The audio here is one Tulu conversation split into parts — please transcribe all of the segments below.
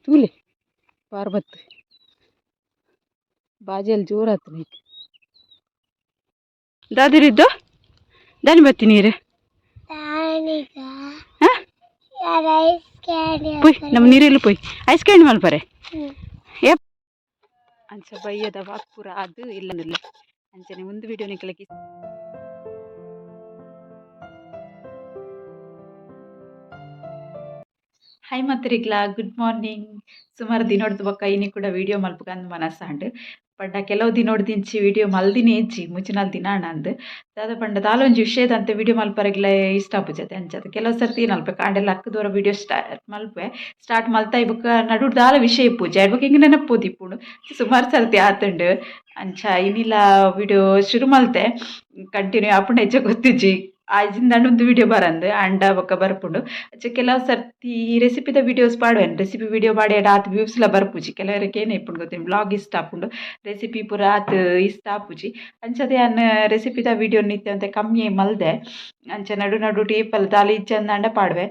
ತೂಲೆ ಪಾರ್ಬತ್ ಬಾಜೆಲ್ ಜೋರಾತು ನೀಕ್ ದಾದಿರಿದ್ದು ದಾನಿ ಬತ್ತಿ ನೀರು. ಹಾ? ಪೊಯ್ ನಮ್ಮ ನೀರೆಲ್ಲ ಪೊಯ್ ಐಸ್ ಕ್ಯಾಂಡಿ ಮಲ್ಪರೆ. ಏ ಅಂಚ ಬಯ್ಯದ ವಾಕ್ ಪೂರ ಅದು ಇಲ್ಲ ಅಂಚನೆ ಒಂದು ವಿಡಿಯೋ ನಿಕಲಕ್ಕೆ. ಹಾಯ್ ಮಾತರಿಗ್ಲಾ, ಗುಡ್ ಮಾರ್ನಿಂಗ್. ಸುಮಾರು ದಿನೊಡ್ದು ಬೊಕ್ಕ ಇನಿ ಕೂಡ ವಿಡಿಯೋ ಮಲ್ಪುಗಂದ್ ಮನಸ್ಸಾಂಡ್. ಪಂಡ ಕೆಲವು ದಿನೊಡ್ದಿಂಚಿ ವಿಡಿಯೋ ಮಲ್ದಿನೇ ಇಜ್ಜಿ, ಮುಚ್ಚಿನಾಲ್ ದಿನ ಅಂದ್. ದಾದ ಪಂಡ ದಾಲ ಒಂಜಿ ವಿಷಯದಂತೆ ವಿಡಿಯೋ ಮಲ್ಪರೆಗ್ಲ ಇಷ್ಟ ಆಪುಜತೆ. ಅಂಚದ ಕೆಲವು ಸರ್ತಿ ಏನಲ್ಪ ಕಾಂಡೆಲ್ಲ ಲಕ್ಕುದೊರ ವಿಡಿಯೋ ಸ್ಟಾರ್ಟ್ ಮಲ್ಪೆ. ಸ್ಟಾರ್ಟ್ ಮಲ್ತಾಯಿ ಬೊಕ್ಕ ನಡುಡ್ ದಾಲ ವಿಷಯ ಇಪ್ಪುಜಿ, ಆಯ್ಡ್ ಬೊಕ್ಕ ಇಂಗ್ ನೆನಪು ಸುಮಾರು ಸರ್ತಿ ಆತುಂಡು. ಅಂಚ ಇನಿಲ ವಿಡಿಯೋ ಶುರು ಮಲ್ತೆ, ಕಂಟಿನ್ಯೂ ಆಪುಂಡ ಇಜ್ಜ ಗೊತ್ತಿಜ್ಜಿ. ಆಯ್ಜಿಂದ ಒಂದು ವಿಡಿಯೋ ಬರಂದು ಅಂಡ ಬೊಕ್ಕ ಬರ್ಪುಂಡು. ಅಂಚ ಕೆಲವು ಸರ್ತಿ ರೆಸಿಪಿದ ವಿಡಿಯೋಸ್ ಪಾಡುವೆನ್. ರೆಸಿಪಿ ವಿಡಿಯೋ ಪಾಡಿ ಆತ್ ವ್ಯೂಸ್ಲ ಬರ್ಪುಜಿ. ಕೆಲವರಿಗೆ ಏನೇ ಇಪ್ಪುಂಡು ಗೊತ್ತಿಲ್ಲ, ವ್ಲಾಗ್ ಇಷ್ಟ ಆಪುಂಡು, ರೆಸಿಪಿ ಪೂರ ಆತ್ ಇಷ್ಟ ಆಪುಜಿ. ಅಂಚದೆ ಯಾನ್ ರೆಸಿಪಿದ ವಿಡಿಯೋ ನಿತ್ಯ ಒಂತೆ ಕಮ್ಮಿ ಮಲ್ದೆ. ಅಂಚ ನಡು ನಡು ಟೇಪಲ್ ದಾಲ ಇಜ್ಜಂದಾಂಡ ಪಾಡುವೆ.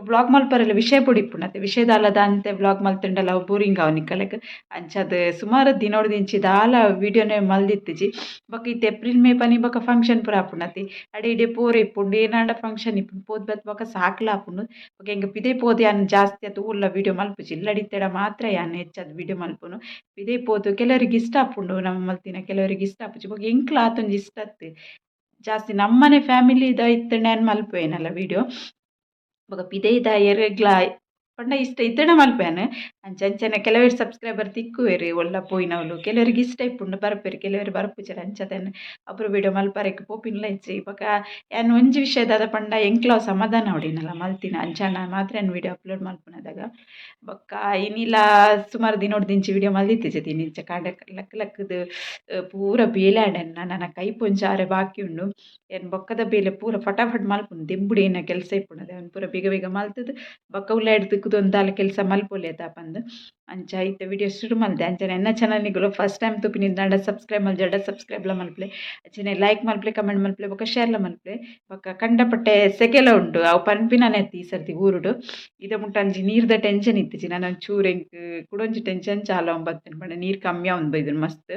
ವ್ಲಾಗ್ ಮಲ್ಪರೆಲ ವಿಷಯ ಪೊಡಿ ಇಪ್ಪುಂಡು ಅತ್ತೆ, ವಿಷಯ ದಾಲ ದಾಂತೆ ವ್ಲಾಗ್ ಮಲ್ತುಂಡಲ ಅವು ಬೋರಿಂಗ್ ಆವು ನಿಕಲೆಗ್. ಅಂಚದ ಸುಮಾರು ದಿನೊಡ್ದಿಂಚಿ ದಾಲ ವಿಡಿಯೋನೇ ಮಲ್ದಿತ್ತಿಜಿ. ಬೊಕ್ಕ ಇತ್ತೆ ಏಪ್ರಿಲ್ ಮೇ ಪನಿ ಬೊಕ್ಕ ಫಂಕ್ಷನ್ ಪೂರ ಆಪುಂಡು ಅತ್ತೆ, ಅಡೆ ಇಡೆ ಪೋರೆ ಇಪ್ಪುಂಡು, ಏನಾಂಡ ಫಂಕ್ಷನ್ ಇಪ್ಪುಂಡು. ಪೋದು ಬತ್ತ್ ಬೊಕ್ಕ ಸಾಕ್ಲ ಆಪುಂಡು. ಬೊಕ್ಕ ಎಂಕ್ ಪಿದಯಿ ಪೋದು ಯಾನ್ ಜಾಸ್ತಿ ಆತ್ ಓಲ್ಲ ವಿಡಿಯೋ ಮಲ್ಪುಜಿ. ಇಲ್ಲಡಿತ್ತೆಡ ಮಾತ್ರ ಯಾನ್ ಹೆಚ್ಚಾದ್ ವಿಡಿಯೋ ಮಲ್ಪುನು. ಪಿದಯಿ ಪೋದು ಕೆಲವರಿಗೆ ಇಷ್ಟ ಆಪುಂಡು ನಮ ಮಲ್ತಿನ, ಕೆಲವರಿಗೆ ಇಷ್ಟ ಆಪುಜಿ. ಬೊಕ್ಕ ಎಂಕ್ಲ ಆತೊಂಜಿ ಇಷ್ಟ ಅತ್ತ್. ಜಾಸ್ತಿ ನಮ್ಮನೆ ಫ್ಯಾಮಿಲಿದ ಇತ್ತ್ಂಡ ಯಾನ್ ಮಲ್ಪುವೆನಲ್ಲ ವಿಡಿಯೋ. ಬೊಕ್ಕ ಪಿದಯಿದ ಏರೆಗ್ಲ ಪಂಡ ಇಷ್ಟ ಇತ್ತ್ಂಡ ಮಲ್ಪುವೆನ್. ಅಂಚ ಅಂಚನೆ ಕೆಲವೆರ್ ಸಬ್ಸ್ಕ್ರೈಬರ್ ತಿಕ್ಕುವೆರ್ ಒಲ್ಲ ಪೋಯಿನವ್ಲು. ಕೆಲವರಿಗೆ ಇಷ್ಟ ಇಪ್ಪುಂಡು, ಬರ್ಪೆರ್, ಕೆಲವೆರ್ ಬರ್ಪುಜೆರ್. ಅಂಚದೆನ್ ಅಪರ ವಿಡಿಯೋ ಮಲ್ಪರೆಗ್ ಪೋಪಿನ್ಲ ಇಜ್ಜಿ. ಬೊಕ್ಕ ಯಾನ್ ಒಂಜಿ ವಿಷಯ ದಾದ ಪಂಡ ಎಂಕ್ಲ ಸಮಾಧಾನ ಆವೊಡಿನಲ್ಲ ಮಲ್ತಿನ. ಅಂಚಾಂಡ ಮಾತ್ರ ಯಾನ್ ವಿಡಿಯೋ ಅಪ್ಲೋಡ್ ಮಲ್ಪುನದಗ. ಬೊಕ್ಕ ಇನಿಲ ಸುಮಾರು ದಿನೊಡ್ದಿಂಚಿ ವಿಡಿಯೋ ಮಲ್ದಿತ್ತಿಜಿ. ಇಂಚ ಕಾಂಡೆ ಲಕ್ ಲಕ್ಕುದು ಪೂರ ಬೇಲೆ ಆಂಡ್. ನನ ಕೈಪು ಒಂಜಿ ಆರೆ ಬಾಕಿ ಉಂಡು. ಯಾನ್ ಬೊಕ್ಕದ ಬೇಲೆ ಪೂರ ಫಟಾಫಟ್ ಮಲ್ಪುನು. ದೆಂಬುಡು ಏನ ಕೆಲಸ ಇಪ್ಪುಂಡು ಅದೇ ಪೂರ ಬೇಗ ಬೇಗ ಮಲ್ತುದು ಬೊಕ್ಕ ಉಲಾಯಿಡ್ ತಿಕ್ಕುದು ಒಂಜಿ ದಾಲ ಕೆಲಸ ಮಲ್ಪೊಲಿ ಅತ್ತ ಪಂದ್. ಅಂಚ ಇತ್ತೆ ವಿಡಿಯೋ ಶುರು ಮಲ್ದೆ. ಅಂಚನೆ ಎನ್ನ ಚಾನಲ್ ನಿಕುಲು ಫಸ್ಟ್ ಟೈಮ್ ತೂಪಿನಿಂದಾಂಡ ಸಬ್ಸ್ಕ್ರೈಬ್ ಮಲ್ಜಡ ಸಬ್ಸ್ಕ್ರೈಬ್ಲ ಮಲ್ಪುಲೆ. ಅಂಚನೆ ಲೈಕ್ ಮಲ್ಪುಲೆ, ಕಮೆಂಟ್ ಮಲ್ಪುಲೆ, ಬೊಕ್ಕ ಶೇರ್ಲ ಮಲ್ಪುಲೆ. ಬೊಕ್ಕ ಕಂಡಪಟ್ಟೆ ಸೆಕೆಲ ಉಂಡು, ಅವು ಪನ್ಪಿನನೆ ಅತ್ತ್ ಈ ಸರ್ತಿ ಊರುಡು. ಇದ ಮುಟ್ಟ ಅಂಚಿ ನೀರ್ದ ಟೆನ್ಷನ್ ಇತ್ತಿಜಿ. ನನ ಒಂಚೂರು ಎಂಕ್ ಕುಡೊಂಜಿ ಟೆನ್ಷನ್ ಚಾಲು ಆವೊಂದು ಬತ್ತ್ಂಡ್. ಪಂಡ ನೀರು ಕಮ್ಮಿ ಆವೊಂದು ಬೈದುಂಡು ಮಸ್ತ್.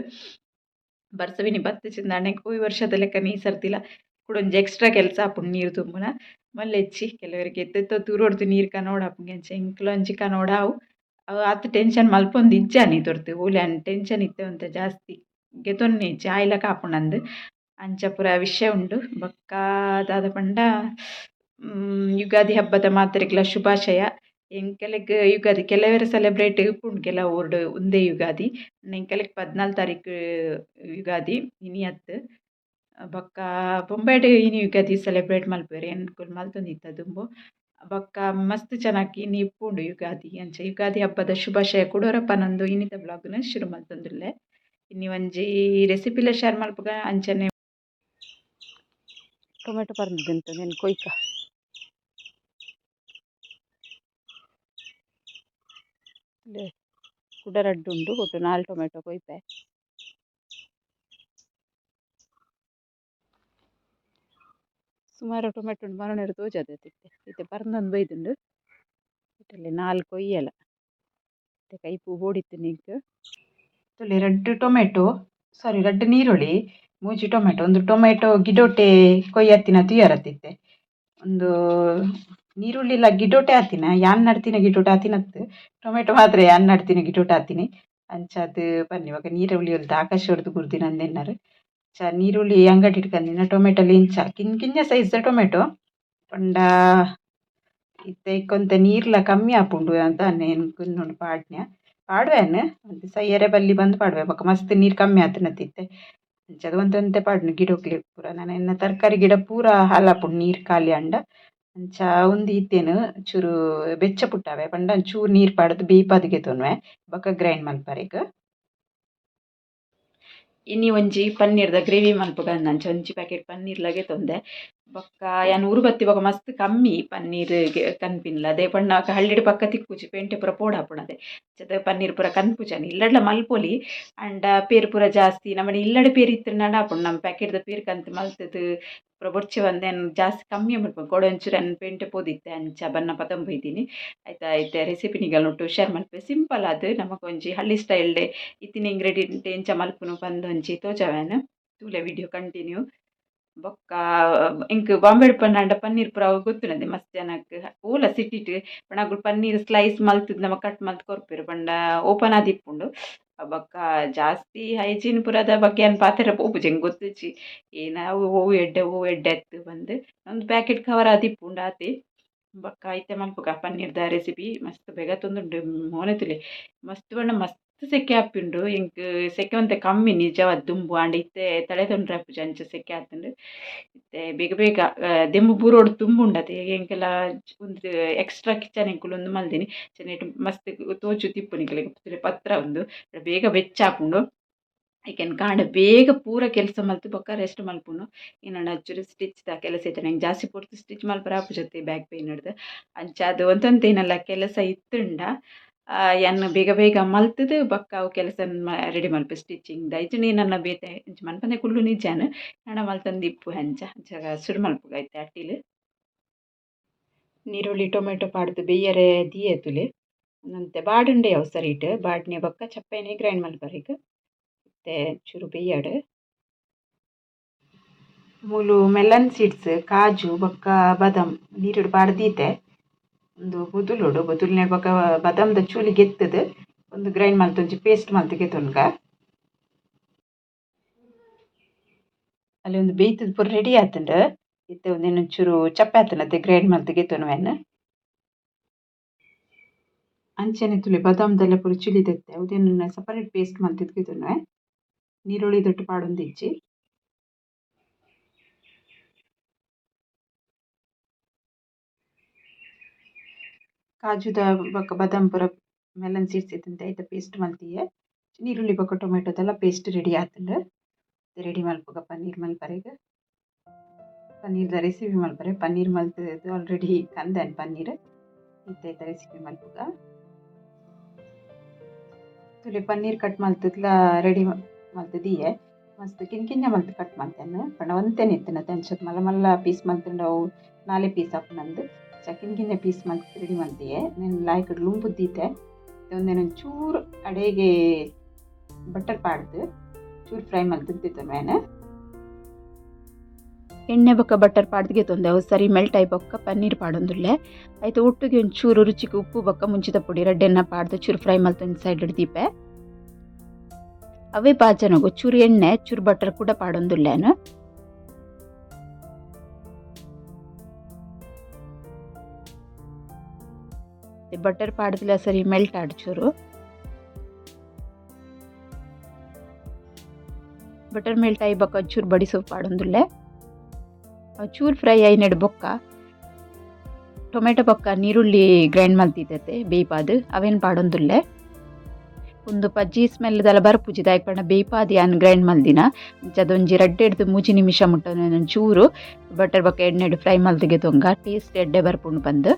ಬರ್ಸವಿನಿ ಬತ್ತಿಜಿಂದಾಂಡ ಎಂಕ್ ಪೋಯಿ ವರ್ಷದ ಲೆಕ್ಕನೆ ಈ ಸರ್ತಿಲ ಕುಡೊಂಜಿ ಎಕ್ಸ್ಟ್ರಾ ಕೆಲಸ ಆಪುಂಡು ನೀರು ತುಂಬುನ. ಮಲ್ಲೆಚ್ಚಿ ಕೆಲವರಿಗೆ ಎತ್ತೆತ್ತೋ ದೂರೊಡ್ದು ನೀರು ಕನೋಡಾಪುಂಡು, ಅಂಚ ಎಂಕ್ಲ ಒಂಜಿ ಕನೋಡ ಅವು. ಅವು ಆತ್ ಟೆನ್ಷನ್ ಮಲ್ಪೊಂದು ಇಜ್ಜಾನಿ ತೊರ್ತು. ಓಲೆ ಟೆನ್ಷನ್ ಇತ್ತೆ ಒಂತೆ ಜಾಸ್ತಿ ಗೆತೊನ್ನೆ ಇಜ್ಜಿ, ಆಯ್ಲಕ ಆಪುಂಡಂದ್. ಅಂಚ ಪೂರ ವಿಷಯ ಉಂಡು. ಬೊಕ್ಕ ದಾದ ಪಂಡ ಯುಗಾದಿ ಹಬ್ಬದ ಮಾತೆರೆಗ್ಲ ಶುಭಾಶಯ. ಎಂಕಲೆಗ್ ಯುಗಾದಿ ಕೆಲವೆರ್ ಸೆಲೆಬ್ರೇಟ್ ಇಪ್ಪುಂಡು ಕೆಲವು ಊರುಡು ಉಂದೇ ಯುಗಾದಿ. ಎಂಕಲೆಗ್ 14 ತಾರೀಕು ಯುಗಾದಿ, ಇನಿ ಅತ್ತ್. ಬೊಕ್ಕ ಬೊಂಬಾಯಿಡ್ ಇನಿ ಯುಗಾದಿ ಸೆಲೆಬ್ರೇಟ್ ಮಲ್ಪುವೆರ್, ಎಂಕುಲು ಮಲ್ತೊಂದಿತ್ತ ದುಂಬು. ಬೊಕ್ಕ ಮಸ್ತ್ ಜನಕ್ ಇನಿ ಇಪ್ಪುಂಡು ಯುಗಾದಿ. ಅಂಚ ಯುಗಾದಿ ಹಬ್ಬದ ಶುಭಾಶಯ ಕುಡೊರ ಪನೊಂದು ಇನಿತ ವ್ಲಾಗ್ನ್ ಶುರು ಮಲ್ತೊಂದುಲ್ಲೆ. ಇನಿ ಒಂಜಿ ರೆಸಿಪಿಲ ಶೇರ್ ಮಲ್ಪುಗ ಅಂಚನೆ. ಟೊಮೆಟೊ ಪರ್ಂದ್ ನೆನ್ ಕೊಯ್ಕ. ಕುಡ ರಡ್ಡ್ ಉಂಡು, ಒಟ್ಟು ನಾಲ್ ಟೊಮೆಟೊ ಕೊಯ್ಪೆ. ಸುಮಾರು ಟೊಮೆಟೊ ಉಂಡು ಮರಣಿರು ತೋಜಾದ ಇತ್ತೆ. ಇತ್ತೆ ಪರ್ಂದೊಂದು ಬೈದುಂಡು. ಇಟ್ಟಲ್ಲಿ ನಾಲ್ ಕೊಯ್ಯಲ. ಇತ್ತೆ ಕೈಪು ಬೋಡಿತ್ತು ನಿಂಕ್. ತುಲೆ ರಡ್ಡ್ ಟೊಮೆಟೊ, ಸಾರಿ, ರಡ್ಡ್ ನೀರುಳ್ಳಿ, ಮೂಜಿ ಟೊಮೆಟೊ. ಒಂದು ಟೊಮೆಟೊ ಗಿಡೋಟೆ ಕೊಯ್ಯತ್ತಿನ ತೂಯರತ್ತಿತ್ತೆ. ಒಂದು ನೀರುಳ್ಳಿಲ ಗಿಡೋಟೆ ಆತಿನ, ಯಾನ್ ನಡ್ತಿನ ಗಿಡೋಟೆ ಆತಿನತ್ತು. ಟೊಮೆಟೊ ಮಾತ್ರ ಯಾನ್ ನಡ್ತಿನ ಗಿಡೋಟೆ ಆತಿನಿ. ಅಂಚಾದ್ ಬನ್ನಿ ಬೊಕ ನೀರುಳ್ಳಿ ಒಲ್ತು ಆಕಾಶ ಹೊಡ್ದು ಗುರ್ದಿನ ಅಂದೆನ್ನರು. ಚ ನೀರುಳ್ಳಿ ಅಂಗಡಿ ಇಟ್ಕಂದಿನ. ಟೊಮೆಟೊಲಿ ಇಂಚ ಕಿನ್ನ ಕಿನ್ನ ಸೈಜ್ದ ಟೊಮೆಟೊ. ಪಂಡ ಇತ್ತೆ ಇಕ್ಕೊಂತೆ ನೀರ್ಲ ಕಮ್ಮಿ ಆಪುಂಡು ಅಂತ ಎಂಕ್ ಪಾಡ್ನ್ಯ ಪಾಡ್ವೆನ್ ಒಂತೆ ಸೈಯರೆ ಬಲ್ಲಿ ಬಂದು ಪಾಡ್ವೆ. ಬೊಕ ಮಸ್ತ್ ನೀರು ಕಮ್ಮಿ ಆತುನತ್ತಿತ್ತೆ. ಅಂಚದ ಒಂತೆ ಒಂತೆ ಪಾಡ್ನು ಗಿಡೊಕ್ಲೆಗ್ ಪೂರ. ನನ ಎನ್ನ ತರಕಾರಿ ಗಿಡ ಪೂರ ಹಾಲಾಪುಂಡು ನೀರು ಖಾಲಿ ಆಂಡ. ಅಂಚ ಉಂದು ಇತ್ತೇನು ಚೂರು ಬೆಚ್ಚ ಪುಟ್ಟಾವೆ. ಪಂಡ ಚೂರು ನೀರು ಪಾಡ್ದು ಬೇಯ್ಪಾದ್ ಗೆತೊನುವೆ ಬೊಕ ಗ್ರೈಂಡ್ ಮಲ್ಪರೆಗ್. ಇನಿ ಒಂಜಿ ಪನ್ನೀರ್ದ ಗ್ರೇವಿ ಮಲ್ಪುಗ ಅಂಚ ಒಂಜಿ ಪ್ಯಾಕೆಟ್ ಪನ್ನೀರ್ಲ ಗೆತೊಂದೆ. ಬೊಕ್ಕ ಯಾನ್ ಊರು ಬತ್ತಿ ಬೊಕ್ಕ ಮಸ್ತ್ ಕಮ್ಮಿ ಪನ್ನೀರ್ ಕನ್ಪಿನ್ಲ ಅದೇ ಪಂಡ ಹಳ್ಳಿಡ್ ಪಕ್ಕ ತಿಕ್ಕುಜಿ ಪೇಂಟೆ ಪೂರ ಪೋಡಾಪುಂಡು ಅದೇ ಪನ್ನೀರ್ ಪೂರ ಕನ್ಪುಜಾನಿ ಇಲ್ಲಡ್ಲ ಮಲ್ಪೊಲಿ ಆಂಡ ಪೇರ್ ಪೂರ ಜಾಸ್ತಿ ನಮ್ಮನೆ ಇಲ್ಲಡೆ ಪೇರ್ ಇತ್ತಿನಾಂಡ ಆಪುಂಡು ನಮ್ಮ ಪ್ಯಾಕೆಟ್ದ ಪೇರ್ ಕಂತ್ ಮಲ್ತುದು ಪೂರ ಬೊಡ್ಚಿ ಬಂದು ಜಾಸ್ತಿ ಕಮ್ಮಿ ಮಲ್ಪುನು ಕೋಡೆ ಒಂಚೂರು ಯಾನ್ ಪೇಂಟೆ ಪೋದಿತ್ತೆ ಅಂಚ ಬನ್ನ ಪತೊಂದು ಆಯ್ತಾ ಐತೆ ರೆಸಿಪಿ ನಿಗಲ್ನ ಶೇರ್ ಮಲ್ಪೆ ಸಿಂಪಲ್ ಆದ್ ನಮಕ್ ಒಂಜಿ ಹಳ್ಳಿ ಸ್ಟೈಲ್ಡ್ ಇತ್ತಿನ ಇಂಗ್ರೀಡಿಯೆಂಟ್ ಎಂಚ ಮಲ್ಪುನು ಪಂದ್ ಒಂಜಿ ತೋಜಾವೆನ್ ತೂಲೆ ವಿಡಿಯೋ ಕಂಟಿನ್ಯೂ. ಬೊಕ್ಕ ಎಂಕ್ ಬಾಂಬೆಡ್ ಪಂಡ ಪನ್ನೀರ್ ಪೂರ ಅವು ಗೊತ್ತುಂಡತೆ ಮಸ್ತ್ ಜನಕ್ ಓಲ ಸಿಟಿಟ್ ಪಂಡ ಅಕುಲು ಪನ್ನೀರ್ ಸ್ಲೈಸ್ ಮಲ್ತುದು ನಮಕ್ ಕಟ್ ಮಲ್ತ್ ಕೊರ್ಪೆರ್ ಪಂಡ ಓಪನ್ ಆದಿಪ್ಪುಂಡು. ಬೊಕ್ಕ ಜಾಸ್ತಿ ಹೈಜೀನ್ ಪೂರದ ಬಗ್ಗೆ ಯಾನ್ ಪಾತೆರ ಪೋಪುಜಿ ಎಂಕ್ ಗೊತ್ತುಜ್ಜಿ ಏನ ಅವು ಒವು ಎಡ್ಡೆ ಒವು ಎಡ್ಡೆ ಅತ್ತ್ ಪಂದ್ ಒಂಜಿ ಪ್ಯಾಕೆಟ್ ಕವರ್ ಆದಿಪ್ಪುಂಡು ಆತೆ. ಬೊಕ್ಕ ಇತ್ತೆ ಮಲ್ಪುಗ ಪನ್ನೀರ್ದ ರೆಸಿಪಿ ಮಸ್ತ್ ಬೇಗ ಆತೊಂದುಂಡು ಮೋನೆ ತೂಲೆ ಮಸ್ತ್ ಪಂಡ ಮಸ್ತ್ ಸೆಕೆ ಆಪುಂಡು ಎಂಕ್ ಸೆಕೆ ಒಂತೆ ಕಮ್ಮಿ ನಿಜವಾದ್ ದುಂಬು ಆಂಡ ಇತ್ತೆ ತಡೆ ಆಪುಜಿ ಅಂಚ ಸೆಕೆ ಆತುಂಡು. ಇತ್ತೆ ಬೇಗ ಬೇಗ ದೆಂಬು ಬೂರೊಡು ದುಂಬು ಉಂಡತೆ ಎಂಕೆಲ ಒಂದು ಎಕ್ಸ್ಟ್ರಾ ಕಿಚನ್ ಎಂಕುಲು ಉಂದು ಮಲ್ದಿನಿ ನೆಟ್ ಮಸ್ತ್ ತೋಜುದಿಪ್ಪು ನಿಕಲೆಗ್ ಪತ್ರ ಉಂದು ಬೇಗ ಬೆಚ್ಚ ಆಪುಂಡು. ಐಕೆನ್ ಕಾಂಡೆ ಬೇಗ ಪೂರ ಕೆಲಸ ಮಲ್ತ್ ಬೊಕ್ಕ ರೆಸ್ಟ್ ಮಲ್ಪುನು ಏನಂಡ ಒಂಚೂರು ಸ್ಟಿಚ್ದ ಕೆಲಸ ಇತ್ತೆ ಎಂಕ್ ಜಾಸ್ತಿ ಪೊರ್ತು ಸ್ಟಿಚ್ ಮಲ್ಪರೆ ಆಪುಜತೆ ಬ್ಯಾಕ್ ಪೈನ್ ಡ್ದ್ ಅಂಚಾದ್ ಒಂತೊಂತೆ ಏನಲ್ಲ ಕೆಲಸ ಇತ್ತುಂಡ ಯಾನ್ ಬೇಗ ಬೇಗ ಮಲ್ತುದು ಬೊಕ್ಕ ಅವು ಕೆಲಸ ರೆಡಿ ಮಲ್ಪೆ ಸ್ಟಿಚಿಂಗ್ ಇಜ್ಜಿಂಡ ಏನನ್ನ ಬೇತೆ ಇಂಚ ಮನ್ಪಂದೆ ಕುಲ್ಲುನಿ ಇಜ್ಜಾನ್ ನನ ಮಲ್ತೊಂದು ಇಪ್ಪು ಅಂಚ ಅಂಚ ಸುರು ಮಲ್ಪುಗ ಇತ್ತೆ ಅಟ್ಟಿಲ್. ನೀರುಳ್ಳಿ ಟೊಮೆಟೊ ಪಾಡ್ದ್ ಬೇಯರೆ ದೀಯೆ ತೂಲೆ ಒಂತೆ ಬಾಡುಂಡೆ ಅವು ಸರಿಟ್ ಬಾಡ್ನೆ ಬೊಕ್ಕ ಚಪ್ಪೆನೆ ಗ್ರೈಂಡ್ ಮಲ್ಪರೆಗ್ ಇತ್ತೆ ಚೂರು ಬೇಯಡ್. ಮೂಲು ಮೆಲನ್ ಸೀಡ್ಸ್ ಕಾಜು ಬೊಕ್ಕ ಬಾದಾಮ್ ನೀರುಡು ಪಾಡ್ದ್ ದೀತೆ ಉಂದು ಬೊದುಲೊಡು ಬೊದುಲಿನ ಬೊಕ್ಕ ಬಾದಾಮ್ದ ಚೂಲಿ ಗೆತ್ತುದು ಉಂದು ಗ್ರೈಂಡ್ ಮಲ್ತ್ ಒಂಜಿ ಪೇಸ್ಟ್ ಮಲ್ತ್ ಗೆತೊನ್ಗ. ಅಲ್ಲಿ ಒಂದು ಬೇಯ್ತುದು ಪೂರ ರೆಡಿ ಆತುಂಡು ಇತ್ತೆ ಉಂದೆನ್ ಒಂಚೂರು ಚಪ್ಪೆ ಆತುಂಡು ಗ್ರೈಂಡ್ ಮಲ್ತ್ ಗೆತೊನುವೆನ್. ಅಂಚನೆ ತೂಲೆ ಬಾದಾಮ್ದೆಲ್ಲ ಪೂರ ಚುಲಿ ದೆತ್ತೆ ಉಂದೆನ್ ಸಪರೇಟ್ ಪೇಸ್ಟ್ ಮಲ್ತ್ ಗೆತೊನುವೆ ನೀರುಳ್ಳಿ ದೊಟ್ಟು ಪಾಡೊಂದಿಜ್ಜಿ. ಕಾಜುದ ಬೊಕ್ಕ ಬಾದಾಮ್ ಪೂರ ಮೆಲನ್ ಸೀಡ್ಸ್ ಇತ್ತುಂಡ ಐತ ಪೇಸ್ಟ್ ಮಲ್ತಿಯೆ ನೀರುಳ್ಳಿ ಬೊಕ್ಕ ಟೊಮೆಟೊದೆಲ್ಲ ಪೇಸ್ಟ್ ರೆಡಿ ಆತುಂಡು. ರೆಡಿ ಮಲ್ಪುಗ ಪನ್ನೀರ್ ಮಲ್ಪರೆಗ್ ಪನ್ನೀರ್ದ ರೆಸಿಪಿ ಮಲ್ಪರೆ ಪನ್ನೀರ್ ಮಲ್ತುದು ಆಲ್ರೆಡಿ ಕಂದೆನ್ ಪನ್ನೀರ್ ಇತ್ತೆ ಐತ ರೆಸಿಪಿ ಮಲ್ಪುಗ. ತೂಲೆ ಪನ್ನೀರ್ ಕಟ್ ಮಲ್ತುದ್ಲ ರೆಡಿ ಮಲ್ತ್ ದೀಯೆ ಮಸ್ತ್ ಕಿನ್ನ ಕಿನ್ನ ಮಲ್ತ್ ಕಟ್ ಮಲ್ತೆನ್ ಪಂಡ ಒಂತೆನೆ ಇತ್ತಿನತೆ ಅಂಚ ಮಲ್ಲ ಮಲ್ಲ ಪೀಸ್ ಮಲ್ತುಂಡ ಅವು ನಾಲೆ ಪೀಸ್ ಆಪುಂಡಂದ್ ಅಂಚ ಕಿನ್ನ ಕಿನ್ನ ಪೀಸ್ ಮಲ್ತ್ ರೆಡಿ ಮಲ್ತಿಯೆ ನೆನ್ ಲಾಯ್ಕ್ ಲುಂಬುದು ದೀತೆ ಉಂದೆನ್ ಒಂಚೂರು ಅಡೆಗೆ ಬಟರ್ ಪಾಡ್ದ್ ಚೂರು ಫ್ರೈ ಮಲ್ತ್ ದೆತೊನುವೆನ್. ಎಣ್ಣೆ ಬೊಕ್ಕ ಬಟರ್ ಪಾಡ್ದ್ ಗೆತೊಂದೆ ಅವು ಸರಿ ಮೆಲ್ಟ್ ಆಯಿ ಬೊಕ್ಕ ಪನ್ನೀರ್ ಪಾಡೊಂದುಲ್ಲೆ ಐತ ಒಟ್ಟುಗೆ ಒಂಚೂರು ರುಚಿಗ್ ಉಪ್ಪು ಬೊಕ್ಕ ಮುಂಚಿದ ಪೊಡಿ ರಡ್ಡೆನ್ನ ಪಾಡ್ದ್ ಚೂರು ಫ್ರೈ ಮಲ್ತ್ ಒಂಜಿ ಸೈಡ್ ದೀಪೆ. ಅವೇ ಬಾಜನೊಗು ಚೂರು ಎಣ್ಣೆ ಚೂರು ಬಟರ್ ಕೂಡ ಪಾಡೊಂದುಲ್ಲೆ ಯಾನ್. ಬಟರ್ ಪಾಡ್ದ್ಲ ಸರಿ ಮೆಲ್ಟ್ ಆಡ್ ಚೂರು. ಬಟರ್ ಮೆಲ್ಟ್ ಆಯಿ ಬೊಕ್ಕ ಚೂರು ಬಡಿ ಸೊಪ್ಪು ಪಾಡೊಂದುಲ್ಲೆ ಚೂರು ಫ್ರೈ ಆಯಿನೆಡ್ ಬೊಕ್ಕ ಟೊಮೆಟೊ ಬೊಕ್ಕ ನೀರುಳ್ಳಿ ಗ್ರೈಂಡ್ ಮಲ್ತಿದ್ದತೆ ಬೇಯ್ಪಾದ್ ಅವೇನ್ ಪಾಡೊಂದುಲ್ಲೆ. ಉಂದು ಪಜ್ಜಿ ಸ್ಮೆಲ್ ದಾಲ ಬರ್ಪುಜಿ ದಾಯೆ ಪಂಡ ಬೇಯ್ಪಾದ್ ಯಾನ್ ಗ್ರೈಂಡ್ ಮಲ್ದಿನ ಅಂಚ ಒಂಜಿ ರಡ್ಡೆಡ್ದ್ ಮೂಜಿ ನಿಮಿಷ ಮುಟ್ಟ ಚೂರು ಬಟರ್ ಬೊಕ್ಕ ಎಣ್ಣೆಡ್ ಫ್ರೈ ಮಲ್ತ್ ಗೆತೊಂಗ ಟೇಸ್ಟ್ ಎಡ್ಡೆ ಬರ್ಪುಂಡು ಪಂದ್.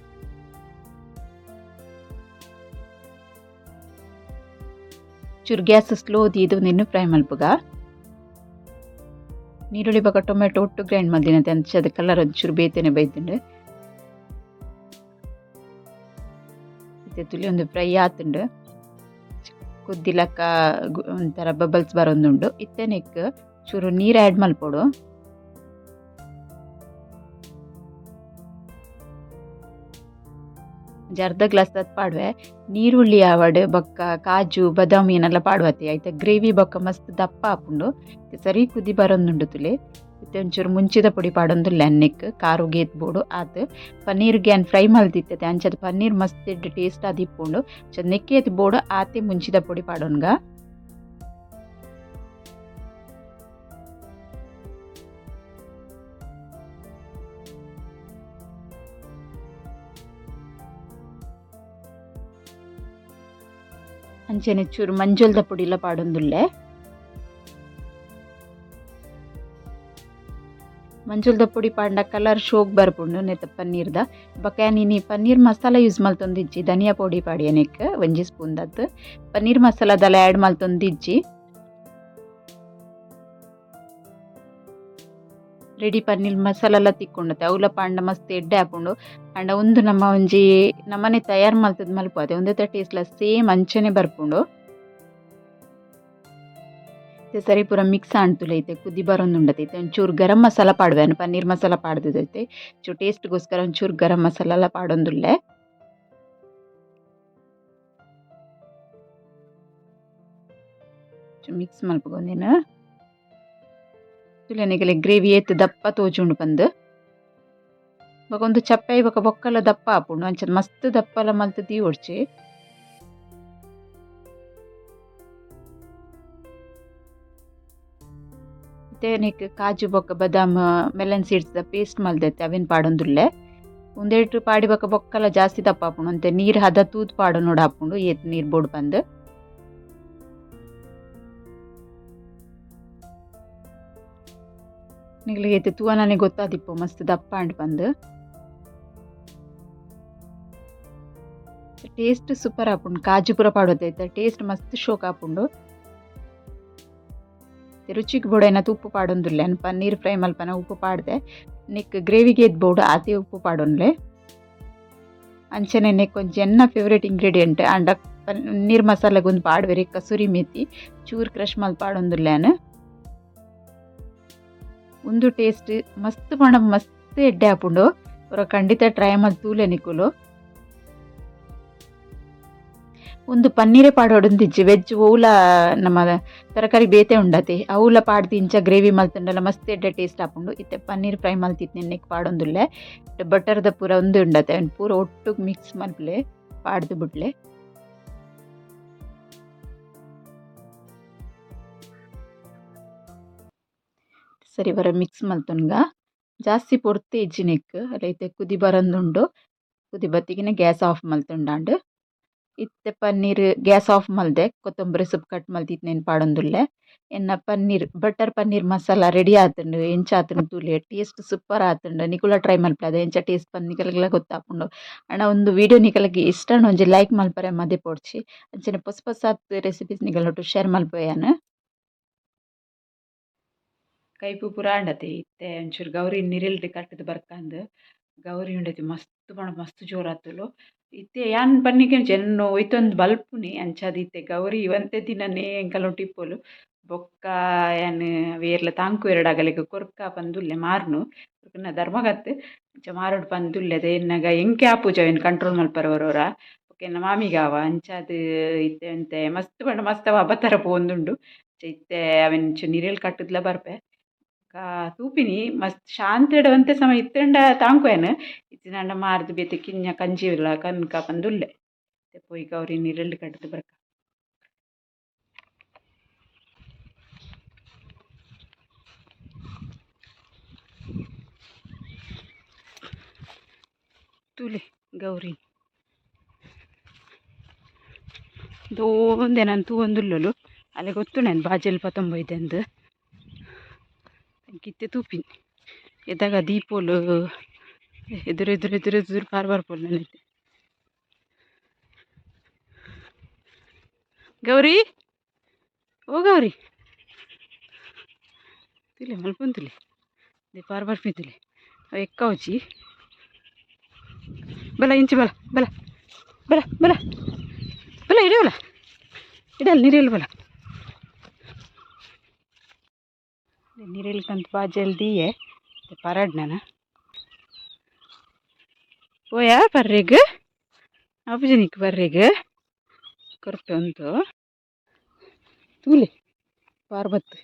ಚೂರು ಗ್ಯಾಸ್ ಸ್ಲೋ ದೀದ್ ಉಂದೆನ್ ಫ್ರೈ ಮಲ್ಪುಗ. ನೀರುಳ್ಳಿ ಬೊಕ್ಕ ಟೊಮೆಟೊ ಒಟ್ಟು ಗ್ರೈಂಡ್ ಮಲ್ದಿನತೆ ಅಂಚ ಕಲರ್ ಒಂಚೂರು ಬೇತೆನೆ ಬೈದುಂಡು. ಇತ್ತೆ ತೂಲೆ ಉಂದು ಫ್ರೈ ಆತುಂಡು ಕುದ್ದಿಲಕ್ಕ ಒಂಥರ ಬಬಲ್ಸ್ ಬರೊಂದುಂಡು. ಇತ್ತೆ ನೆಕ್ಕ್ ಚೂರು ನೀರು ಆ್ಯಡ್ ಮಲ್ಪೊಡು. ಒಂಜಿ ಅರ್ಧ ಗ್ಲಾಸ್ ದಾತ್ ಪಾಡುವೆ. ನೀರುಳ್ಳಿ ಆವಡ್ ಬೊಕ್ಕ ಕಾಜು ಬಾದಾಮಿ ಏನೆಲ್ಲ ಪಾಡುವತೆ ಐತ ಗ್ರೇವಿ ಬೊಕ್ಕ ಮಸ್ತ್ ದಪ್ಪ ಆಪುಂಡು. ಸರಿ ಕುದಿ ಬರೊಂದುಂಡು ತೂಲೆ. ಇತ್ತೆ ಒಂಚೂರು ಮುಂಚಿದ ಪೊಡಿ ಪಾಡೊಂದುಲ್ಲೆ ನೆಕ್ಕ್ ಖಾರಗ್ ಏತ್ ಬೋಡು ಆತ್. ಪನ್ನೀರ್ಗ್ ಯಾನ್ ಫ್ರೈ ಮಲ್ತಿತ್ತೆ ಅಂಚಾದ್ ಪನ್ನೀರ್ ಮಸ್ತ್ ಎಡ್ಡೆ ಟೇಸ್ಟ್ ಆದಿಪ್ಪುಂಡು. ಅಂಚಾದ್ ನೆಕ್ಕ್ ಏತ್ ಬೋಡು ಆತೆ ಮುಂಚಿದ ಪೊಡಿ ಪಾಡೊನ್ಗ. ಅಂಚನೆ ಚೂರು ಮಂಜೊಲ್ದ ಪೊಡಿಲ ಪಾಡೊಂದುಲ್ಲೆ. ಮಂಜೊಲ್ದ ಪೊಡಿ ಪಾಡ್ಂಡ ಕಲರ್ ಶೋಕ್ ಬರ್ಪುಂಡು ನೆತ್ತ ಪನ್ನೀರ್ದ. ಬೊಕ ಯಾನ್ ಇನಿ ಪನ್ನೀರ್ ಮಸಾಲ ಯೂಸ್ ಮಲ್ತೊಂದಿಜ್ಜಿ, ಧನಿಯಾ ಪೊಡಿ ಪಾಡಿಯೆ ನೆಕ್ ಒಂಜಿ ಸ್ಪೂನ್ ದತ್. ಪನ್ನೀರ್ ಮಸಾಲದಲ ಆ್ಯಡ್ ಮಲ್ತೊಂದಿಜ್ಜಿ. ರೆಡಿ ಪನ್ನೀರ್ ಮಸಾಲಲ ತಿಕ್ಕುಂಡತೆ ಅವ್ಲ ಪಾಂಡ ಮಸ್ತ್ ಎಡ್ಡೆ ಆಪುಂಡು. ಆಂಡ ಉಂದು ನಮ್ಮ ಒಂಜಿ ನಮನೆ ತಯಾರ್ ಮಲ್ತುದು ಮಲ್ಪುವತೆ ಉಂದೆತ ಟೇಸ್ಟ್ ಲ ಸೇಮ್ ಅಂಚನೆ ಬರ್ಪುಂಡು. ಇತ್ತೆ ಸರಿ ಪೂರ ಮಿಕ್ಸ್ ಆಂಡ್ ತೂಲೆ ಇತ್ತೆ ಕುದಿ ಬರೊಂದುಂಡತೆ. ಇತ್ತೆ ಒಂಚೂರು ಗರಂ ಮಸಾಲ ಪಾಡುವೆ ಪನ್ನೀರ್ ಮಸಾಲ ಪಾಡ್ದಿತ್ತೆ ಚೂರು ಟೇಸ್ಟ್ ಗೋಸ್ಕರ ಒಂಚೂರು ಗರಂ ಮಸಾಲಲ ಪಾಡೊಂದುಲ್ಲೆ. ಮಿಕ್ಸ್ ಮಲ್ಪುಗ ಉಂದೆನ್. ತೂಲೆ ನಿಕಲೆ ಗ್ರೇವಿ ಏತ್ ದಪ್ಪ ತೋಜುಂಡು ಪಂದ್. ಬೊಕ ಉಂದು ಚಪ್ಪೆ ಬೊಕ ಬೊಕ್ಕಲ ದಪ್ಪ ಆಪುಂಡು ಅಂಚ ಮಸ್ತ್ ದಪ್ಪಲ ಮಲ್ತ್ ದೀವೊಡ್ಚಿ. ಇತ್ತೆ ನೆಕ್ ಕಾಜು ಬೊಕ ಬದಾಮ್ ಮೆಲನ್ ಸೀಡ್ಸ್ ದ ಪೇಸ್ಟ್ ಮಲ್ದೆತ್ತೆ ಅವೆನ್ ಪಾಡೊಂದುಲ್ಲೆ. ಉಂದೆಟ್ ಪಾಡಿ ಬೊಕ ಬೊಕ್ಕಲ ಜಾಸ್ತಿ ದಪ್ಪ ಆಪುಂಡು ಒಂತೆ ನೀರ್ ಹದ ತೂದು ಪಾಡೊನೊಡು ಆಪುಂಡು ಏತ್ ನೀರ್ ಬೋಡು ಪಂದ್. ನಿಕ್ಲೆಗ್ ಇತ್ತೆ ತೂವನನೆ ಗೊತ್ತಾದಿಪ್ಪು ಮಸ್ತ್ ದಪ್ಪ ಆಂಡ್ ಪಂದ್. ಟೇಸ್ಟ್ ಸೂಪರ್ ಆಪುಂಡು ಕಾಜು ಪೂರ ಪಾಡೊತೆ ಇತ್ತೆ ಟೇಸ್ಟ್ ಮಸ್ತ್ ಶೋಕ್ ಆಪುಂಡು. ರುಚಿಗ್ ಬೋಡಾಯಿನಾತ್ ಉಪ್ಪು ಪಾಡೊಂದುಲ್ಲೆ ಯಾನ್ ಪನ್ನೀರ್ ಫ್ರೈ ಮಲ್ಪನ ಉಪ್ಪು ಪಾಡ್ದೆ ನೆಕ್ ಗ್ರೇವಿಗ್ ಏತ್ ಬೋಡು ಆತೆ ಉಪ್ಪು ಪಾಡೊನ್ಲೆ. ಅಂಚನೆ ನೆಕ್ ಒಂಜಿ ಎನ್ನ ಫೇವರೇಟ್ ಇಂಗ್ರೀಡಿಯೆಂಟ್ ಆಂಡ ಪನ್ನೀರ್ ಮಸಾಲೆಗ್ ಉಂದು ಪಾಡ್ವೆರ್ ಕಸೂರಿ ಮೇಥಿ ಚೂರು ಕ್ರಷ್ ಮಲ್ತ್ ಪಾಡೊಂದುಲ್ಲೆ ಯಾನ್. ಉಂದು ಟೇಸ್ಟ್ ಮಸ್ತ್ ಪಂಡ ಮಸ್ತ್ ಎಡ್ಡೆ ಆಪುಂಡು. ಒರ ಖಂಡಿತ ಟ್ರೈ ಮಲ್ತ್ ತೂಲೆ ನಿಕುಲು. ಉಂದು ಪನ್ನೀರೆ ಪಾಡೊಡುಂದಿಜ್ಜಿ ವೆಜ್ ಒವ್ಲ ನಮ್ಮ ತರಕಾರಿ ಬೇತೆ ಉಂಡತೆ ಅವ್ಲ ಪಾಡ್ದ್ ಇಂಚ ಗ್ರೇವಿ ಮಲ್ತುಂಡಲ ಮಸ್ತ್ ಎಡ್ಡೆ ಟೇಸ್ಟ್ ಆಪುಂಡು. ಇತ್ತೆ ಪನ್ನೀರ್ ಫ್ರೈ ಮಲ್ತಿತ್ತಿನ ನೆಕ್ ಪಾಡೊಂದುಲ್ಲೆ. ಬಟರ್ದ ಪೂರ ಉಂದು ಉಂಡತೆ ಅವೆನ್ ಪೂರ ಒಟ್ಟುಗು ಮಿಕ್ಸ್ ಮಲ್ಪುಲೆ ಪಾಡ್ದ್ ಬುಡ್ಲೆ. ಸರಿ ಒರ ಮಿಕ್ಸ್ ಮಲ್ತೊನ್ಗ ಜಾಸ್ತಿ ಪೊರ್ತು ಇಜ್ಜಿ ನೆಕ್ ಅಲ ಇತ್ತೆ ಕುದಿ ಬರೊಂದುಂಡು ಕುದಿ ಬತ್ತಿಗಿನ ಗ್ಯಾಸ್ ಆಫ್ ಮಲ್ತುಂಡಾಂಡ್. ಇತ್ತೆ ಪನ್ನೀರ್ ಗ್ಯಾಸ್ ಆಫ್ ಮಲ್ದೆ ಕೊತ್ತಂಬರಿ ಸೊಪ್ಪು ಕಟ್ ಮಲ್ತಿತ್ತಿನೆನ್ ಪಾಡೊಂದುಲ್ಲೆ. ಎನ್ನ ಪನ್ನೀರ್ ಬಟರ್ ಪನ್ನೀರ್ ಮಸಾಲ ರೆಡಿ ಆತುಂಡು ಎಂಚ ಆತುಂಡು ತೂಲೆ ಟೇಸ್ಟ್ ಸೂಪರ್ ಆತುಂಡು ನಿಕುಲ ಟ್ರೈ ಮಲ್ಪುಲೆ ಎಂಚ ಟೇಸ್ಟ್ ಪಂದ್ ನಿಕಲೆಗ್ಲ ಗೊತ್ತಾಪುಂಡು. ಆಂಡ ಉಂದು ವೀಡಿಯೋ ನಿಕಲೆಗ್ ಇಷ್ಟ ಆಂಡ ಒಂಜಿ ಲೈಕ್ ಮಲ್ಪರೆ ಮದಪೊಡ್ಚಿ. ಅಂಚನೆ ಪೊಸ ಪೊಸಾತ್ ರೆಸಿಪೀಸ್ ನಿಕಲ್ನೊಟ್ಟು ಶೇರ್ ಮಲ್ಪುವೆ ಯಾನ್. ಕೈಪು ಪೂರ ಆಂಡತೆ ಇತ್ತೆ ಒಂಚೂರು ಗೌರಿ ನಿರೆಲ್ಡ್ ಕಟ್ಟುದು ಬರ್ಕಂದ್ ಗೌರಿ ಉಂಡತೆ ಮಸ್ತ್ ಪಂಡ ಮಸ್ತ್ ಜೋರಾತುಲು. ಇತ್ತೆ ಯಾನ್ ಪನ್ನಿಗೆ ಎನ್ನ ಒಯ್ತೊಂದು ಬಲ್ಪುನಿ ಅಂಚಾದ್ ಇತ್ತೆ ಗೌರಿ ಒಂತೆ ದಿನನೇ ಎಂಕಲ್ನೊಟ್ಟು ಇಪ್ಪೊಲು. ಬೊಕ್ಕ ಯಾನ್ ಏರ್ಲ ತಾಂಕುವೆರ್ಡ ಅಗಲೆಗ್ ಕೊರ್ಕ ಪಂದುಲ್ಲೆ ಮಾರ್ನು ಧರ್ಮಗತ್ ಅಂಚ ಮಾರೊಡು ಪಂದುಲ್ಲೆ ಎನ್ನಗ ಎಂಕೆ ಆಪುಜಿ ಅವೆನ್ ಕಂಟ್ರೋಲ್ ಮಲ್ಪರೆ ಒರೊರ ಬೊಕ ಎನ್ನ ಮಾಮಿಗಾವ ಅಂಚಾದ್ ಇತ್ತೆ ಒಂತೆ ಮಸ್ತ್ ಪಂಡ ಮಸ್ತ್ ಅವು ಅಬತರ ಪೋವೊಂದುಂಡು. ಇತ್ತೆ ಅವೆನ್ ಒಂಚೂರು ನಿರೆಲ್ ಕಟ್ಟುದ್ಲ ಬರ್ಪೆ. ಬೊಕ್ಕ ತೂಪಿನಿ ಮಸ್ತ್ ಶಾಂತಿಡ್ ಒಂತೆ ಸಮಯ ಇತ್ತ್ಂಡ ತಾಂಕುವೆನ್ ಇಜ್ಜಿಂಡ ಮಾರ್ದ್ ಬೇತೆ ಕಿನ್ಯ ಕಂಜಿಲ ಕನ್ಕ ಪಂದುಲ್ಲೆ. ಇತ್ತೆ ಪೋಯಿ ಗೌರಿ ನಿರೆಲ್ಡ್ ಕಟ್ಟುದು ಬರ್ಕ. ತೂಲೆ ಗೌರಿ ದೋಂದೆ ನನ್ ತೂವೊಂದುಲ್ಲೊಲು ಅಲೆ ಗೊತ್ತುಂಡು ಬಾಜೆಲ್ ಪತೊಂಬೊಯ್ದೆಂದ್. ಎಂಕ್ ಇತ್ತೆ ತೂಪಿನಿ ಎದಾಗ ದೀಪೊಲು ಎದುರು ಎದುರು ಎದುರು ಎದುರು ಪಾರ್ ಬರ್ಪೊಲು ನೆನತೆ. ಗೌರಿ ಓ ಗೌರಿ ತೂಲೆ ಮಲ್ಪೊಂತುಲೆ ಪಾರ್ ಬರ್ಪಿ ತೂಲೆ ಅವು ಎಕ್ಕವುಜಿ. ಬಲ ಇಂಚಿ ಬಲ ಬಲ ಬಲ ಬಲ ಬಲ ಇಡವಲ ಇಡಲ್ ನಿರೆಲ್ ಬಲ ನಿರೆಲ್ ಕಂತ್ ಬಾಜೆಲ್ ದೀಯೆ ಪರಡ್ ನನ ಪೋಯಾ ಪರ್ರೆಗ್ ಆಪುಜಿ ಬರ್ರೆಗ್ ಕೊರ್ಪೆ ಉಂತು ತೂಲೆ ಪಾರ್ಬತ್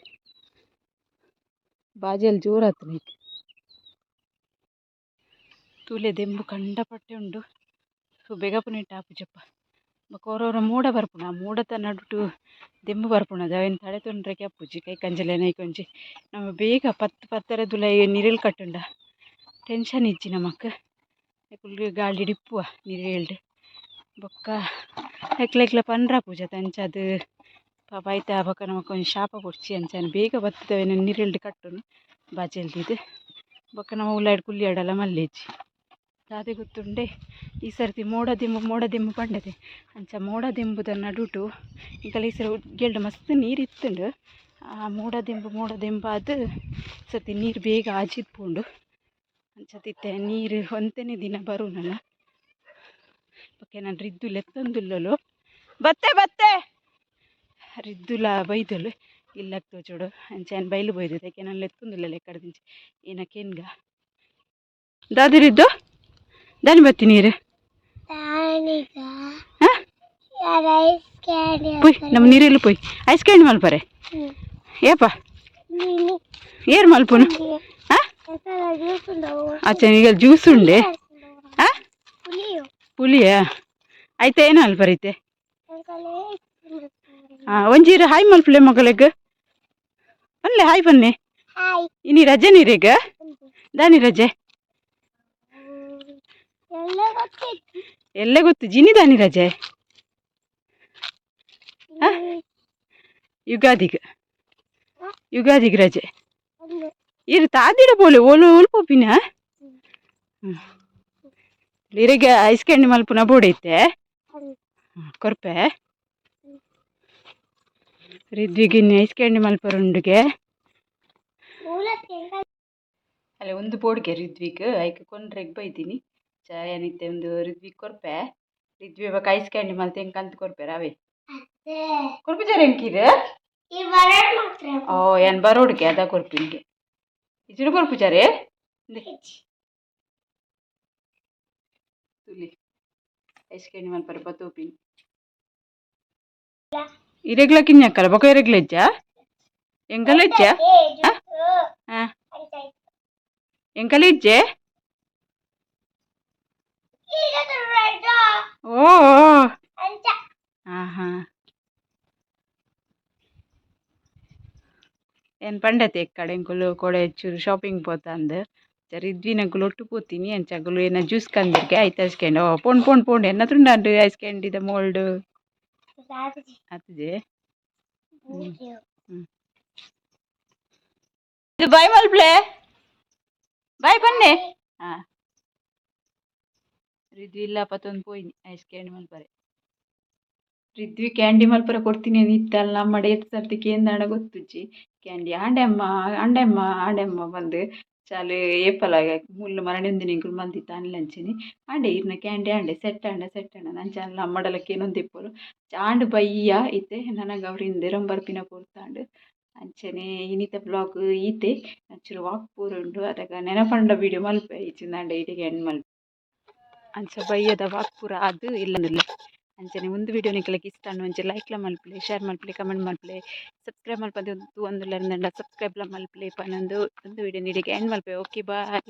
ಬಾಜೆಲ್ ಜೋರಾತು ನಿಕ್. ತೂಲೆ ದೆಂಬು ಕಂಡಪಟ್ಟೆ ಉಂಡು ಬೇಗ ಪುನೆಟ್ ಆಪುಜಪ್ಪ. ಬೊಕ ಒರೊರ ಮೋಡ ಬರ್ಪುಂಡು ಆ ಮೋಡದ ನಡುಟು ದೆಂಬು ಬರ್ಪುಂಡು ಅದು ಅವೆನ್ ತಡೆ ತೊಂಡ್ರೆಗೆ ಆಪುಜಿ ಕೈ ಕಂಜಲೆ ನೈಕೊಂಜಿ ನಮ ಬೇಗ ಪತ್ತ್ ಪತ್ತರ ದುಲಾಯಿ ನಿರೆಲ್ ಕಟ್ಟುಂಡ ಟೆನ್ಷನ್ ಇಜ್ಜಿ ನಮಕ್. ಅಕುಲು ಗಾಳಿಡ್ ಇಪ್ಪುವ ನಿರೆಲ್ಡ್ ಬೊಕ್ಕ ಎಕ್ಲೆಗ್ಲ ಪಂಡ್ರ ಪೂಜೆ ಅಂಚಾದ್ ಪಾಪ ಐತ ಬೊಕ್ಕ ನಮಕ್ ಒಂಜಿ ಶಾಪ ಕೊರ್ಚಿ ಅಂಚನೆ ಬೇಗ ಬತ್ತುದು ಅವೆನ್ ನಿರೆಲ್ಡ್ ಕಟ್ಟುನು ಬಾಜೆಲ್ ದೀದ್. ಬೊಕ್ಕ ನಮ ಉಲಾಯಿಡ್ ಕುಲ್ಲಿಯಡಲ ಮಲ್ಲೆಜ್ಜಿ. ದಾದೆ ಗೊತ್ತುಂಡೆ, ಈ ಸರ್ತಿ ಮೋಡ ದಿಂಬು ಮೋಡ ದಿಂಬು ಪಂಡದೆ. ಅಂಚ ಮೋಡ ದಿಂಬುದ ನಡುಟು ಎಂಕಲ ಈ ಸರಿ ಗೆಲ್ಡ್ ಮಸ್ತ್ ನೀರು ಇತ್ತುಂಡು. ಆ ಮೋಡ ದಿಂಬು ಮೋಡ ದಿಂಬಾದ್ ಸರ್ತಿ ನೀರು ಬೇಗ ಆಜಿದ್ ಪೋಂಡು. ಅಂಚ ಇತ್ತೆ ನೀರು ಒಂತೆನೇ ದಿನ ಬರುನನ. ಬೊಕ್ಕ ಎನನ್ ರಿದ್ದು ಲೆತ್ತೊಂದುಲ್ಲೊಲು. ಬತ್ತೆ ಬತ್ತೆ ರಿದ್ದುಲ ಬೈದೊಲು ಇಲ್ಲಗ್ ತೋಜೋಡು. ಅಂಚ ಯಾನ್ ಬೈಲು ಬೈದು ಎನನ್ ಲೆತ್ತೊಂದುಲ್ಲೆಲ್ ಎಕ್ಕಡ್ದಿಂಚಿ ಏನ ಕೇನ್ಗ. ದಾದ ರಿದ್ದು, ದಾನಿ ಬತ್ತಿ ನೀರು? ಹಾ? ಪೊಯ್ ನಮ್ಮ ನೀರೆಲ್ಲ ಪೊಯ್. ಐಸ್ ಕ್ಯಾಂಡಿ ಮಲ್ಪರೆ ಏಪ ಏರ್ ಮಲ್ಪುನು? ಹಾ, ಅಚ್ಚ, ಈಗ ಜ್ಯೂಸ್ ಉಂಡೆ. ಹಾ, ಪುಲಿಯಾ? ಆಯ್ತಾ, ಏನು ಮಲ್ಪರೈತೆ? ಹಾಂ, ಒಂಜೀರು ಹಾಯ್ ಮಲ್ಪುಲೆ ಮಗಳಿಗೆ. ಪನ್ಲೆ, ಹಾಯ್ ಪನ್ನೆ. ಇನಿ ರಜೆ ನೀರಿಗ? ದಾನಿ ರಜೆ? ಎಲ್ಲ ಗೊತ್ತು ಜಿನಿ. ದಾನಿ ರಜೆ? ಯುಗಾದಿಗೆ, ಯುಗಾದಿಗೆ ರಜೆ. ಇರು ತಾದಿಡ ಪೋಲೆ ಓಲು ಓಲು ಪೋಪಿನ ಇರೆಗೆ ಐಸ್ ಕ್ಯಾಂಡಿ ಮಲ್ಪುನ ಬೋಡೈತೆ ಕೊರ್ಪೆ. ರಿದ್ವಿಗಿನ್ನಿ ಐಸ್ ಕ್ಯಾಂಡಿ ಮಲ್ಪರುಂಡುಗೆ. ಅಲ್ಲ, ಒಂದು ಬೋಡ್ಗೆ ರಿದ್ವಿಗ್ ಐಕ್ ಕೊಂಡ್ರೆಗ್ ಬೈದಿನಿ. ಚ ಏನಿತ್ತೆ ಒಂದು ರಿದ್ವಿಗ್ ಕೊರ್ಪೆ. ರಿದ್ವಿ ಬೊಕ ಐಸ್ ಕ್ಯಾಂಡಿ ಮಲ್ತೆ ಎಂಕ್ ಕಂತ್ ಕೊರ್ಪೆರ್ ಅವೇ. ಕೊರ್ಪುಜಾರ ಎಂಕೀರ್? ಓ, ಏನ್ ಬರೋಡ್ಗೆ ಅದ ಕೊರ್ಪಿನ್ಗೆ. ಇಜಿಡು ಕೊರ್ಪುಜಾರೆ? ತುಲಿ, ಐಸ್ ಕ್ಯಾಂಡಿ ಮಲ್ಪರೆ ಪತೋಪಿನಿ. ಇರೆಗ್ಲ ಕಿನ್ಯಕ್ಕಲ್ಲ ಬೊಕ ಇರೆಗ್ಲ ಇಜ್ಜ? ಎಂಕಲ ಇಜ್ಜ? ಹಾ, ಎಂಕಲ ಇಜ್ಜೆ? ಓ, ಹಾ ಹಾ. ಏನ್ ಪಂಡತೆ ಎಕ್ಕಡೆ ಎಂಕುಲು ಕೊಡೆ ಚೂರು ಶಾಪಿಂಗ್ ಪೋತಂದು ರಿದ್ವಿನಕುಲು ಒಟ್ಟು ಪೋತೀನಿ. ಅಂಚ ಅಕುಲು ಏನ ಜ್ಯೂಸ್ ಕಂದಿರ್ಗೆ ಆಯ್ತು. ಐಸ್ ಕ್ಯಾಂಡಿ, ಓ ಪೋಂಡ್ ಪೋಂಡ್ ಪೋಂಡ್. ಎನ್ನ ತುಂಡಾಂಡು ಐಸ್ ಕ್ಯಾಂಡಿದ ಮೋಲ್ಡ್ ಆತದೆ. ಇದು ಬಾಯ್ ಮಲ್ಪ್ಲೆ, ಬಾಯ್ ಬನ್ನಿ. ಹಾ, ರಿದ್ವಿ ಇಲ್ಲ ಪತ್ತೊಂದು ಪೋಯಿನಿ ಐಸ್ ಕ್ಯಾಂಡಿ ಮಲ್ಪರೆ. ರಿದ್ವಿ ಕ್ಯಾಂಡಿ ಮಲ್ಪರೆ ಕೊಡ್ತೀನಿ ಇತ್ತಲ್ಲ. ನಮ್ಮ ಏತ್ ಸರ್ತಿ ಕೇಂದಾಂಡ ಗೊತ್ತುಜ್ಜಿ. ಕ್ಯಾಂಡಿ ಆಂಡೆಮ್ಮ ಆಂಡೆಮ್ಮ ಆಂಡೆಮ್ಮ ಬಂದು ಚಾಲು ಏಪಲ ಮುಲ್ಲು ಮರಣೆಂದಿನ ಎಂಕುಲು ಮಲ್ದಿತ್ತ ಅಂಚನೆ ಆಂಡೆ ಇರ್ನ ಕ್ಯಾಂಡಿ ಆಂಡೆ ಸೆಟ್ ಆಂಡ ಸೆಟ್ ಆಂಡ ಅಂಚ ನಮ್ಮಡಲ ಕೇನೊಂದಿಪ್ಪೊಲು. ಆಂಡ್ ಬಯ್ಯ ಇತ್ತೆ ನನಗೆ ಅವ್ರಿಂದ ಬರ್ಪಿನ ಪೊರ್ತಾಂಡ್. ಅಂಚನೆ ಇನಿತ ಬ್ಲಾಗ್ ಈತೆ. ಒಂಚೂರು ವಾಕ್ ಪೂರ ಉಂಡು. ಅದಗ ನೆನಪಂಡ ವೀಡಿಯೋ ಮಲ್ಪೆ, ಇಜ್ಜಿಂದಾಂಡ ಇಡೆಗೆ ಎಂಡ್ ಮಲ್ಪೆ. ಅಂಚ ಬಯ್ಯದ ವಾಕ್ ಪೂರ ಅದು ಇಲ್ಲಂದಿಲ್ಲ. ಅಂಚನೆ ಒಂದು ವೀಡಿಯೋ ನಿಕಲೆಗ್ ಇಷ್ಟ ಆಂಡ ಒಂಜಿ ಲೈಕ್ಲ ಮಲ್ಪುಲೆ, ಶೇರ್ ಮಲ್ಪುಲೆ, ಕಮೆಂಟ್ ಮಲ್ಪುಲೆ. ಸಬ್ಸ್ಕ್ರೈಬ್ ಮಲ್ಪಂದೆ ತೂವೊಂದುಲ್ಲೆರ್ ಸಬ್ಸ್ಕ್ರೈಬ್ಲ ಮಲ್ಪುಲೆ ಪನೊಂದು ಒಂದು ವೀಡಿಯೋ ಇಡೆಗೆ ಎಂಡ್ ಮಲ್ಪೆ. Okay, bye.